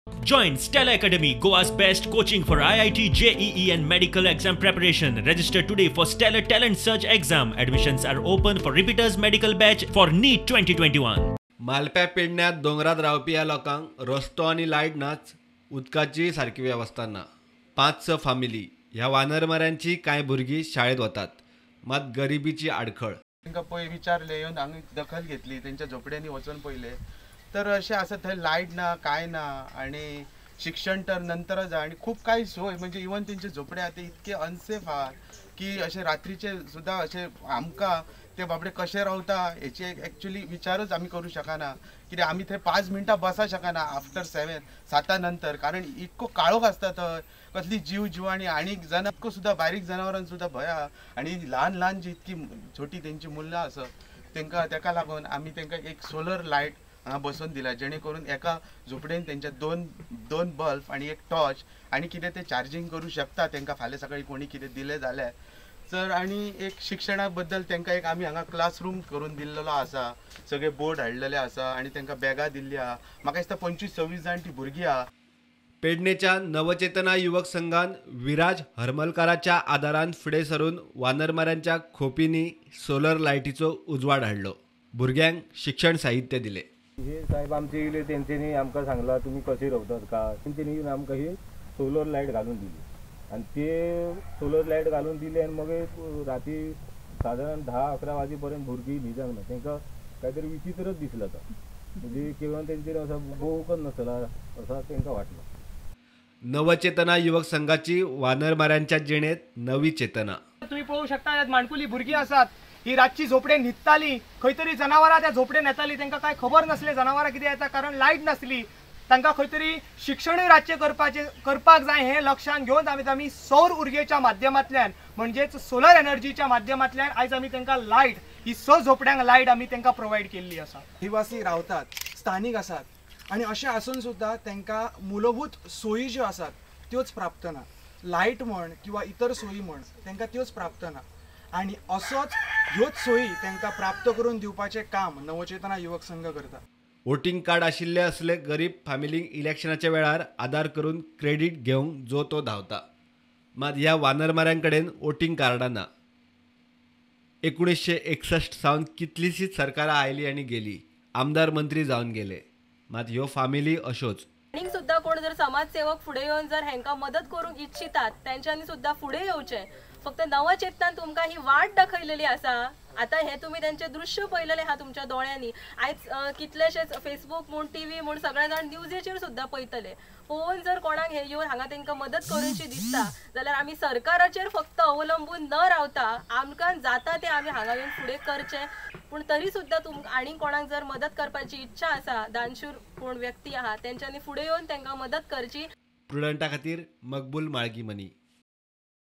Join Stella Academy, Goa's best coaching for IIT, JEE and medical exam preparation. Register today for Stellar Talent Search exam. Admissions are open for repeaters medical batch for NEET 2021. मालप्या पेडण्यात दोंगरात रावपी ह्या लोकांक रस्तो आनी light नाच, उदकाची सारकी वेवस्था ना. 5-6 फामिली ह्या वानरमाऱ्यांची कांय भुरगीं शाळेंत वतात, मात गरिबीची आडखळ. तांकां पळय विचारले येवन हांगा दखल घेतली, तेंच्या झोपड्यांनी वचून पळयलें तर अशें आसा थंय लायट ना कांय ना आनी शिक्षण तर नंतरच आनी खूब कांय सोय म्हणजे इवन तेंचे झोपडे आहा ते इतके अनसेफ आहा की अशें रात्रीचे सुद्दां अशें आमकां ते बाबडे कशे रावता हेचे एक्चुली विचारच आमी करूं शकना. कित्याक आमी थंय 5 मिनटां बसा शकना आफ्टर 7 साता नंतर, कारण इतको काळोख आसता थंय, कसली जीव जिवाणी आनी इतको सुद्दां बारीक जनावरां सुद्दां भंय आहा आनी ल्हान ल्हान जी इतकी छोटी तेंची मुलां आसत तेंकां, तेका लागून आमी तेंकां एक सोलर लायट हांगा बसोवन दिला, जेणे करून एका झोपडेन तेंच्या दोन बल्ब आनी एक टॉर्च आनी कितें ते चार्जींग करूं शकता तेंकां फाल्यां सकाळीं कोणी कितें दिलें जाल्यार तर. आनी एक शिक्षणा बद्दल तेंकां एक आमी हांगा क्लासरूम करून दिल्लेलो आसा, सगळे बोर्ड हाडलेले आसा आनी तेंकां बॅगां दिल्ली आहा. म्हाका दिसता 25-26 जाण ती भुरगीं आहा. पेडणेच्या नवचेतना युवक संघान विराज हरमलकाराच्या आदारान फुडें सरून वानरमाऱ्यांच्या खोपींनी सोलर लायटीचो उजवाड हाडलो, भुरग्यांक शिक्षण साहित्य दिले. हे साहेब आमचे येयले, तेंच्यांनी आमकां सांगलां तुमी कशें रावतात काय, तेंच्यांनी येवन आमकां ही सोलर लायट घालून दिली आनी ते सोलर लायट घालून दिले आनी मागीर राती सादारण 10-11 वाजे पर्यंत भुरगीं न्हिदंक ना, तांकां कांय तरी विचित्रच दिसलां आतां, म्हणजे किंवा तेंचेर असो गोवकच नासला असो तांकां वाटलो. नवचेतना युवक संघाची वानरमाऱ्यांच्या जिणेंत नवी चेतना. तुम्ही पळोवंक शकता माणकुली भुरगीं आसात, ही रातची झोपडेन न्हिदताली, खंय तरी जनावरां त्या झोपडेन येताली, तांकां कांय खबर नासलें जनावरां कितें येता, कारण लायट नासली. तांकां खंय तरी शिक्षणूय रातचें करपाक जाय हें लक्षांत घेवन आमी सौर उर्जेच्या माध्यमांतल्यान म्हणजेच सोलर एनर्जीच्या माध्यमांतल्यान आयज आमी तांकां लायट ही 6 झोपड्यांक लायट आमी तांकां प्रोवायड केल्ली आसा. आदिवासी रावतात, स्थानीक आसात आनी अशें आसून सुद्दां तांकां मूलभूत सोयी ज्यो आसात त्योच प्राप्त ना. लायट म्हण किंवा इतर सोयी म्हण तांकां त्योच प्राप्त ना आनी असोच ह्योच सोयी तांकां प्राप्त करून दिवपाचें काम नवचेतना युवक संघ करता. वोटिंग कार्ड आशिल्ले असले गरीब फामिलींक इलेक्शनाच्या वेळार आदार करून क्रेडीट घेवंक जो तो धांवता, मात ह्या वानरमाऱ्यांकडेन वोटिंग कार्डां ना. 1961 सावन कितलीशींच सरकारां आयली आनी गेली, आमदार मंत्री जावन गेले, मात ह्यो फामिली अश्योच. आनीक सुद्दां कोण जर समाजसेवक फुडें येवन जर हेंकां मदत करूंक इच्छितात तेंच्यांनी सुद्दां फुडें येवचें. फक्त नवचेतनान तुमकां ही वाट दाखयलेली आसा. आतां हें तुमी तेंचें दृश्य पळयलेलें आहा तुमच्या दोळ्यांनी. आयज कितलेशेच फेसबूक म्हूण टीव्ही म्हूण सगळे जाण न्यूजेचेर सुद्दां पळयतले, पळोवन जर कोणाक हें येवन हांगा तेंकां मदत करूंशी दिसता जाल्यार आमी सरकाराचेर फक्त अवलंबून न रावता आमकां जाता तें आमी हांगा येवन फुडें करचें. पूण तरी सुद्दां तुमकां आनीक कोणाक जर मदत करपाची इच्छा आसा, दानशूर कोण व्यक्ती आहा तेंच्यांनी फुडें येवन तेंकां मदत करची. प्रुडंटा खातीर मकबूल माळगीमनी.